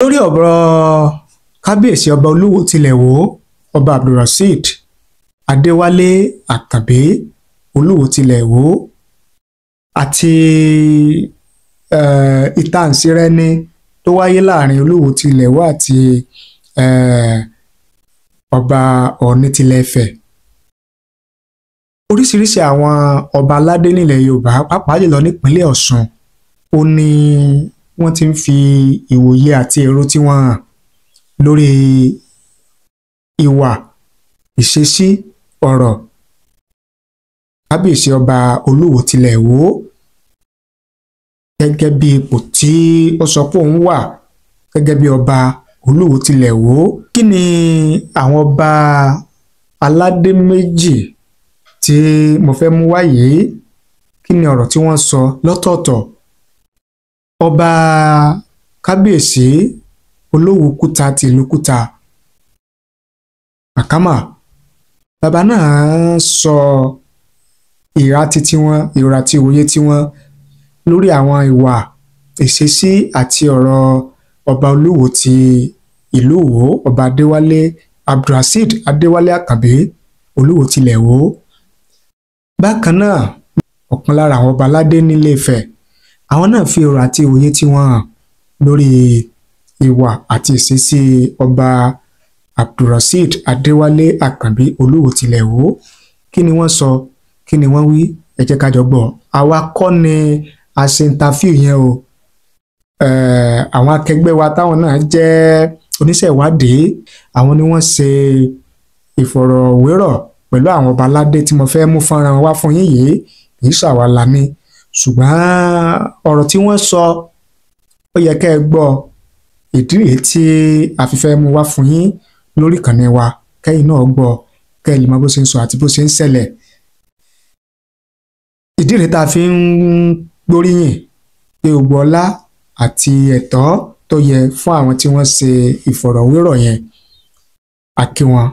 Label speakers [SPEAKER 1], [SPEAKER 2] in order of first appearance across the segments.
[SPEAKER 1] Lórí ọ̀rọ̀ kábíyèsí ọba Olúwo tilẹ̀ Ìwó, ọba Abdulrasheed Adéwálé Àkànbí Olúwo tilẹ̀ Ìwó àti ìtànsírẹ́ni tó wáyé láàrin Olúwo tilẹ̀ Ìwó àti ọba Ọọ̀ni tilẹ̀ Ifẹ̀. Oríṣiríṣi àwọn ọba aládé nílẹ̀ Yorùbá, pàápàá jùlọ nípínlẹ̀ Ọ̀ṣun, ó ní wọ́n ti ń fi ìwòye àti èrò tí wọ́n hàn lórí ìwà, ìṣesí, ọ̀rọ̀ kábíyèsí ọba Olúwo tilẹ̀ Ìwó gẹ́gẹ́ bí ipò tí ó sọ pé òun wà gẹ́gẹ́ bí ọba Olúwo tilẹ̀ Ìwó. Kí ni àwọn ọba aládé méjì tí mo fẹ́ mú wá yìí, kí ni ọ̀rọ̀ tí wọ́n sọ lọ́tọ̀ọ̀tọ̀? Ọba kábíyèsí Olówu Kúta ti ìlú Kúta, Àkámà, bàbá náà sọ ìhà títí wọn, ìrò àti òye tiwọn lórí àwọn ìwà, ìṣesí àti ọ̀rọ̀ ọba Olúwo ti ìlú Ìwó, ọba Adéwálé Abdulrasheed Adéwálé Àkànbí Olúwo tilẹ̀ Ìwó. Bákan náà, ọ̀kan lára àwọn ọba aládé nílé Ifẹ̀, àwọn náà fi ọ̀rọ̀ àti òye tí wọ́n hàn lórí ìwà àti ìṣesí ọba Abdulrasheed Adéwálé Àkànbí Olúwo tilẹ̀ Ìwó. Kí ni wọ́n sọ? Kí ni wọ́n wí? Ẹ jẹ́ ká jọ gbọ́. Àwa kọ́ ni a ṣe interview yẹn o. Àwọn akẹgbẹ́ wa táwọn náà jẹ́ oníṣẹ́ ìwádìí, àwọn ni wọ́n ṣe ìfọ̀rọ̀wérọ̀ pẹ̀lú àwọn ọba aládé tí mo fẹ́ mú fọ́nrán wá fún yín yìí, kì í ṣàwa la ní. Ṣùgbọ́n ọ̀rọ̀ tí wọ́n sọ ó yẹ kẹ́ ẹ gbọ́. Ìdí rèé tí a fi fẹ́ mú wá fún yín lórí ìkànnì wa, kẹ́yìn náà gbọ́, kẹ́ ẹ lè mọ bó ṣe ń sọ àti bó ṣe ń ṣẹlẹ̀. Ìdí rèé tá a fi ń gbóríyìn pé gbogbo ọlá àti ẹ̀tọ́ tó yẹ fún àwọn tí wọ́n ṣe ìfọ̀rọ̀wérọ̀ yẹn, a kí wọn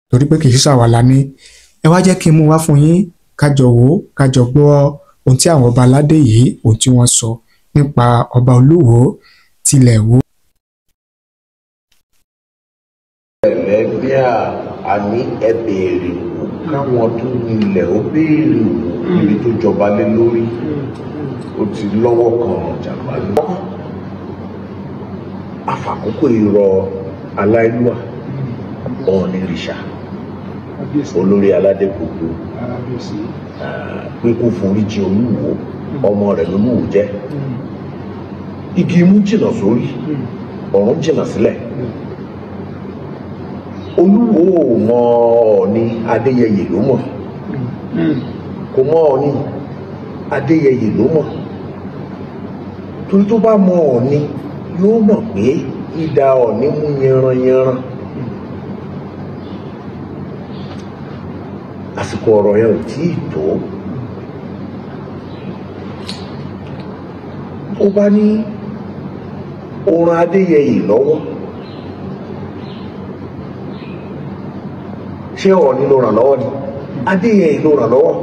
[SPEAKER 1] torí pé kì í ṣàwa la ní. Ẹ wá jẹ́ kí n mú wá fún yín, ká jọ wò ó, ká jọ gbọ́ ohun tí àwọn ọba aládé yìí, ohun tí wọ́n sọ nípa ọba Olúwo tilẹ̀ Ìwó.
[SPEAKER 2] Ẹlẹ́bíà àní ẹ béèrè wò, káwọn tó nílẹ̀ ó béèrè wò níbi tó jọba lé lórí, ó ti lọ́wọ́ kan jàmbá lọ. Àfàkókò irọ́ aláìlúwà Ọ̀ọ̀nìrìṣà olórí aládé gbogbo pé kó foríjì Olúwo, ọmọ rẹ̀ lolúwo jẹ́. Igi imú jìnnà sórí, ọ̀run jìnnà sílẹ̀. Olúwo ò mọ Ọọ̀ni, Adéyẹyè ló mọ̀. Kò mọ Ọọ̀ni, Adéyẹyè ló mọ̀. Torí tó bá mọ Ọọ̀ni, yóò mọ̀ pé idà Ọọ̀ni mú yanranyanran. Àsìkò ọ̀rọ̀ yẹn ò tí ì tó. Ó bá ní ó ran Adéyẹyè lọ́wọ́. Ṣé Ọọ̀ni ló ràn lọ́wọ́ ni? Adéyẹyè ló ràn lọ́wọ́.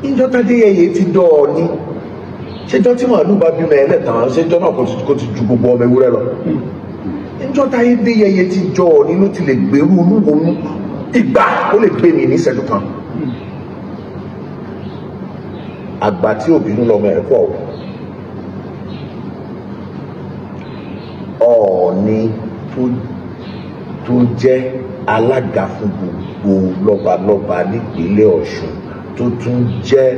[SPEAKER 2] Ìjọ tádéyẹyè ti dọ̀ Ọọ̀ni, ṣéjọ́ tí màálù bá bímọ ẹlẹ́tàn, ṣéjọ́ náà kò ti ju gbogbo ọmọ ewúrẹ́ lọ. Ìjọ tádéyẹyè ti jọ Ọọ̀ni ló ti lè gbèrú Olúwo mú ìgbà ó lè gbé mi ní ìṣẹ́jú kan. Àgbà tí òbínú lọmọ ẹ̀ pọ̀ Ọọ̀ni tó jẹ́ alága fún gbogbo lọ́balọ́ba nípínlẹ̀ Ọ̀ṣun, tó tún jẹ́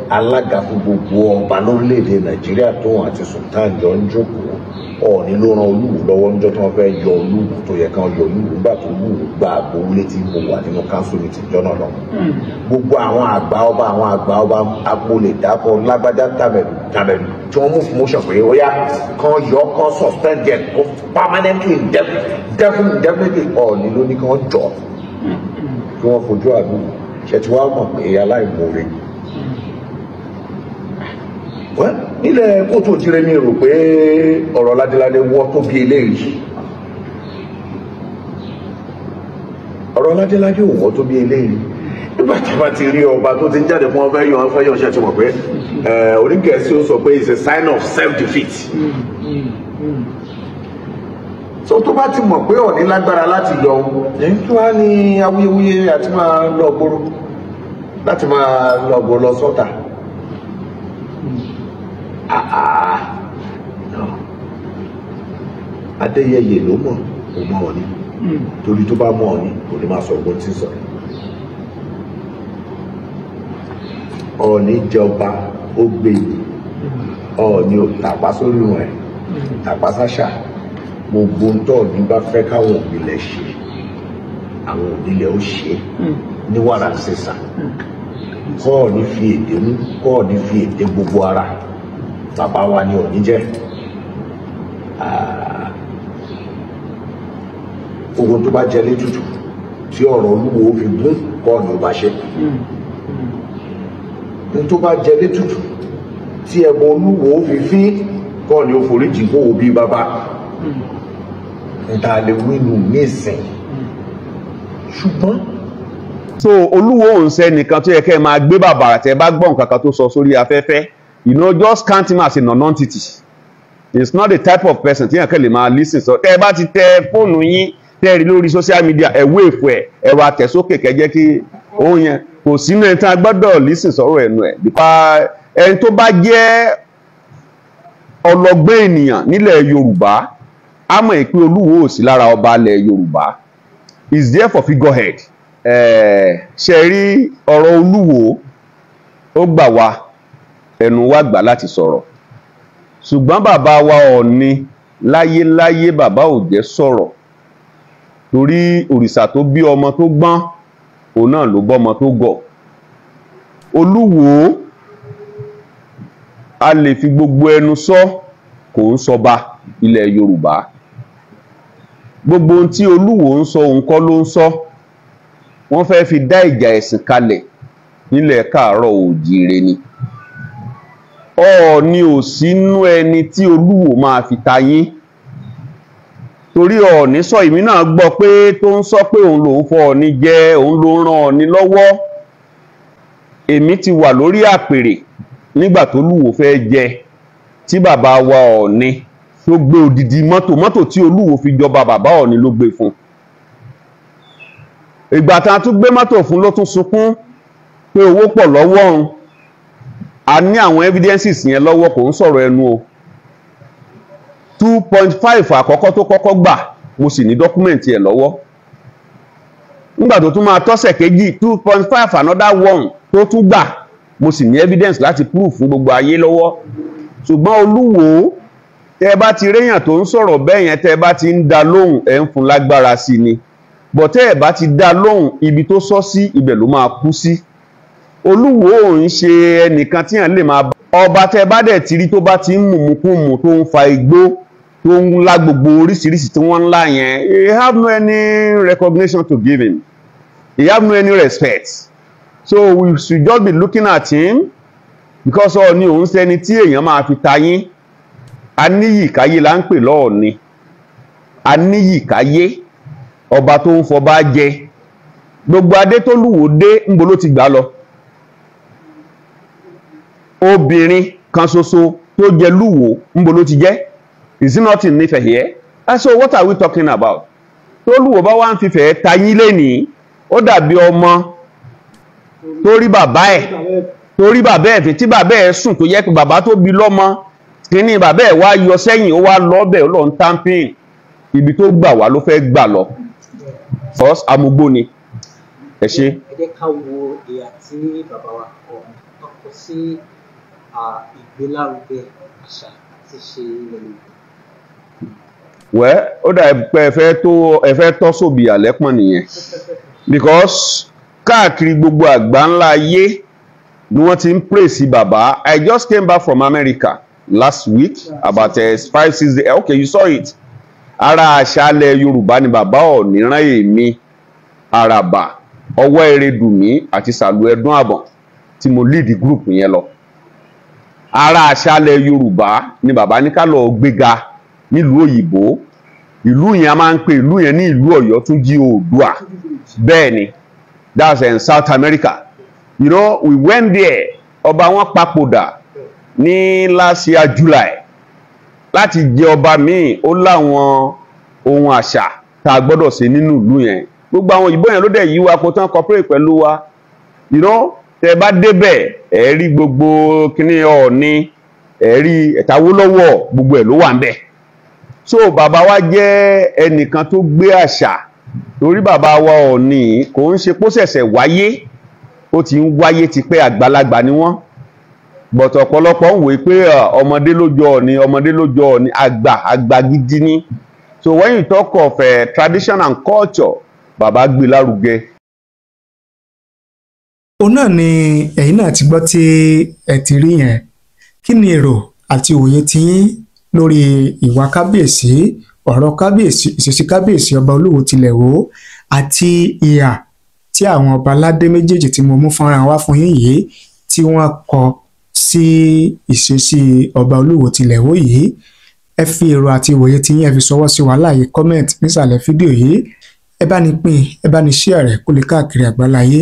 [SPEAKER 2] alága fún gbogbo ọba lórílẹ̀‐èdè Nàìjíríà, tóun àti Sultan jọ ń jókòó. Ọọ̀ni ló ran Olúwo lọ́wọ́ níjọ́ tí wọ́n fẹ́ yọ Olúwo, tó yẹ kán yọ Olúwo nígbà tó Olúwo gba àgbo létí. Mo wà nínú council meeting jọ náà lọ. Gbogbo àwọn àgbà ọba, àwọn àgbà ọba apolè dákọ lágbájá tàbẹ̀lú tàbẹ̀lú tí wọ́n move motion pé ó yá kán yọ, kán suspend yẹn kó permanently, indefinitely. Ọọ̀ni ló ní kán jọ kí wọ́n fojú àdúgbò ṣe tí wọ́n mọ̀ pé aláìmoore. Nílẹ̀ kóòtù òjìrè mi rò pé ọ̀rọ̀ ládéládé wọ́ tó bí eléyìí. Ọ̀rọ̀ ládéládé ò wọ́ tó bí eléyìí. Nígbà tí a bá ti rí ọba tó ti ń jáde fún ọfẹ́ yọ ọfẹ́ yọ, ṣe ti mọ̀ pé onígẹ̀ẹ́sì ó sọ pé it's a sign of self-defeat. So tó bá ti mọ̀ pé Ọọ̀ni lágbára láti yọ òun, kí wàá ní awuyewuye àti máa lọ gbòòrò, láti máa lọ gbòòrò lọ sọ́tà? Ah, no. Adéyẹyè ló mọ̀, kò mọ̀ Ọọ̀ni, torí tó bá mọ̀ Ọọ̀ni, kò ní máa sọ ọgbọ́n tí ń sọ. Ọọ̀ni jọba, ó gbé yìí. Ọọ̀ni ò tàpá sórí ẹ̀, tàpá sáṣà. Gbogbo ń tọ́ Ọọ̀ni bá fẹ́ káwọn òbílẹ̀ ṣe, àwọn òbílẹ̀ ó ṣe ní wàrà sísà. Kọ́ọ̀ni fi èdè mú, kọ́ọ̀ni fi èdè gbogbo ara. Bàbá wa ni Ọọ̀ni jẹ́. Ogun tó bá jẹ létùtù tí ọ̀rọ̀ Olúwo fi gún, kọ́ọ̀ni ó bá ṣe. Ní tó bá jẹ létùtù tí ẹbọ Olúwo fi fín, kọ́ọ̀ni ó foríjì kó o bí bàbá. Níta lè wínú nísìn. Ṣùgbọ́n
[SPEAKER 3] So Olúwo ò ń ṣe nìkan tó yẹ kẹ́ ẹ máa gbé bàbàrà tẹ́ bá gbọ́ nǹkan kan tó sọ sórí afẹ́fẹ́. Just count him as a non-entity. It's not the type of person tí yẹn kẹ́ lè máa listen sọ. Tẹ́ ẹ bá ti tẹ fóònù yín, tẹ́ ẹ rí lórí social media, ẹ wé èfò ẹ̀, ẹ̀rọ àtẹ̀sókè kẹ́ jẹ́ kí òun yẹn kò sínú ẹni tí a gbọ́dọ̀ listen sọ̀rọ̀ ẹnu ẹ̀. Because ẹni tó bá jẹ́ ọlọ́gbọ́n ènìyàn nílẹ̀ Yorùbá á mọ̀ pé Olúwo ò sí lára ọba ilẹ̀ Yorùbá, is there for figurehead. Ṣe rí ọ̀rọ̀ Olúwo, ó gbà wá, ẹnu wa gbà láti sọ̀rọ̀, ṣùgbọ́n bàbá wa Ọọ̀ni, láyéláyé bàbá ò jẹ́ sọ̀rọ̀, torí òrìṣà tó bí ọmọ tó gbọ́n, òun náà ló bọ́mọ tó gọ̀. Olúwo, a lè fi gbogbo ẹnu sọ, kò ń sọba ilẹ̀ Yorùbá. Gbogbo ohun tí Olúwo ń sọ, òun kọ́ ló ń sọ. Wọ́n fẹ́ fi dá ìjà ẹ̀sìn kalẹ̀ nílẹ̀ káàárọ̀ òjíire ni. Ọọ̀ni ò sínú ẹni tí Olúwo máa fi ta yín, torí Ọọ̀ni sọ, èmi náà gbọ́ pé tó ń sọ pé òun lòun fọ Ọọ̀ni jẹ, òun ló ràn Ọọ̀ni lọ́wọ́. Èmi ti wà lórí àpèrè nígbà tó Olúwo fẹ́ jẹ, tí bàbá wa Ọọ̀ni tó gbé odidi mọ́tò, mọ́tò tí Olúwo fi jọba, bàbá Ọọ̀ni ló gbé fún. Ìgbà tá a tún gbé mọ́tò fún, ló tún sunkún pé owó pọ̀ lọ́wọ́ òun. A ní àwọn evidences yẹn lọ́wọ́, kò ń sọ̀rọ̀ ẹnu o. 2.5 àkọ́kọ́ tó kọ́kọ́ gbà, mo sì ní document ẹ̀ lọ́wọ́. Nígbà tó tún máa tọ́sẹ̀ kejì, 2.5 another one tó tún gbà, mo sì ní evidence láti prove fún gbogbo ayé lọ́wọ́. Ṣùgbọ́n Olúwo, tẹ́ ẹ bá ti réyàn tó ń sọ̀rọ̀ bẹ́ẹ̀ yẹn, tẹ́ ẹ bá ti ń da lóhùn, ẹ̀ ń fún lágbára sí ni. Bọ̀ tẹ́ ẹ bá ti dá lóhùn, ibi tó sọ sí, ibẹ̀ ló máa kú sí. Olúwo ò ń ṣe ẹnìkan tí yàn lè máa bá. Ọba tẹ́ bá dẹ̀ ti rí tó bá ti ń mùmùkùmù, tó ń fa igbó, tó ń lá gbogbo oríṣiríṣi tí wọ́n ń lá yẹn, he have no any recognition to give him, he have no any respect. So we should just be looking at him, because Ọọ̀ni òun ṣẹni tí èèyàn máa fi ta yín. Aníyìkáyé là ń pè lọ́ọ̀ni, aníyìkáyé, ọba tó ń fọba jẹ. Gbogbo adé tó lúwo dé, ńbo ló ti gbà lọ? Obìnrin kan ṣoṣo tó jẹ lúwo, ńbo ló ti jẹ? Is it not in Ifẹ̀ here? And so what are we talking about? Tó lúwo bá wá ń fífẹ́ tayín lénìí, ó dàbí ọmọ tó rí bàbá ẹ̀, tó rí bàbá ẹ̀ fi tí bàbá ẹ̀ sùn, tó yẹ pé bàbá tó bí lọ́mọ kíní, bàbá ẹ̀ wá yọ sẹ́yìn, ó wá lọ́bẹ̀, ó lọ ń tamping. Ibi tó gbà wá ló fẹ́ gbà lọ. First amúgbó ni. Ẹ ṣe.
[SPEAKER 4] Ẹ jẹ́ ká wo ìhà tí bàbá wa Ọọ̀ni tó kọ sí ìgbélárugẹ àṣà àti ìṣe ilẹ̀ Yorùbá.
[SPEAKER 3] Wẹ́ ó dà pé ẹ fẹ́ tó, ẹ fẹ́ tọ́ sóbì àlẹ́pọ̀n nìyẹn, because káàkiri gbogbo àgbá ńlá ayé ni wọ́n ti ń praise bàbá. I just came back from America last week, about 5, 6 days. Okay, you saw it. Ara àṣàlẹ̀ Yorùbá ni bàbá Ọọ̀ni rán èmi, Àràbà ọwọ́ Erédùnmí àti Sàlù Ẹdún Àbọ̀n tí mo lead group yẹn lọ. Ara àṣàlẹ̀ Yorùbá ni bàbá ní ká lọ gbéga nílùú òyìnbó. Ìlú yẹn, a máa ń pè ìlú yẹn ní ìlú Ọ̀yọ́ tún jí Oòduà. Bẹ́ẹ̀ ni. That's in South America. We went there. Ọba wọn papòdà ní last year July. Láti jẹ ọba míì, ó láwọn ohun àṣà tá a gbọ́dọ̀ ṣe nínú ìlú yẹn. Gbogbo àwọn òyìnbó yẹn ló dẹ̀ yí wa kó tán cooperate pẹ̀lú wa. Tẹ bá débẹ̀, ẹ rí gbogbo kíní Ọọ̀ni, ẹ rí ẹ̀tàwólọ́wọ̀, gbogbo ẹ̀ ló wà ń bẹ̀. So bàbá wa jẹ́ ẹnìkan tó gbé àṣà, torí bàbá wa Ọọ̀ni kò ń ṣe pó ṣẹ̀ṣẹ̀ wáyé, ó ti ń wáyé tipẹ́, àgbàlagbà ni wọ́n. But ọ̀pọ̀lọpọ̀ ń wòó pé ọmọdé ló jọ Ọọ̀ni, ọmọdé ló jọ Ọọ̀ni, àgbà àgbà gidi ni. So when you talk of tradition and culture, bàbá gbé lárugẹ.
[SPEAKER 1] Òun náà ni ẹ̀yin náà ti gbọ́ tí ẹ ti rí yẹn. Kí ni èrò àti òye tiyín lórí ìwà kábíyèsí, ọ̀rọ̀ kábíyèsí, ìṣesí kábíyèsí ọba Olúwo tilẹ̀ wò àti ìhà tí àwọn ọba aládé méjèèjì tí mo mú fọ́nrán wá fún yín yìí tí wọ́n kọ sí ìṣesí ọba Olúwo tilẹ̀ wò yìí? Ẹ fi èrò àti ìwòye tiyín, ẹ fi ṣọwọ́ sí wa láàyè comment nísàlẹ̀ fídíò yìí. Ẹ bá ní pín, ẹ bá ní share rẹ̀ kó lè káàkiri àgbáláyé.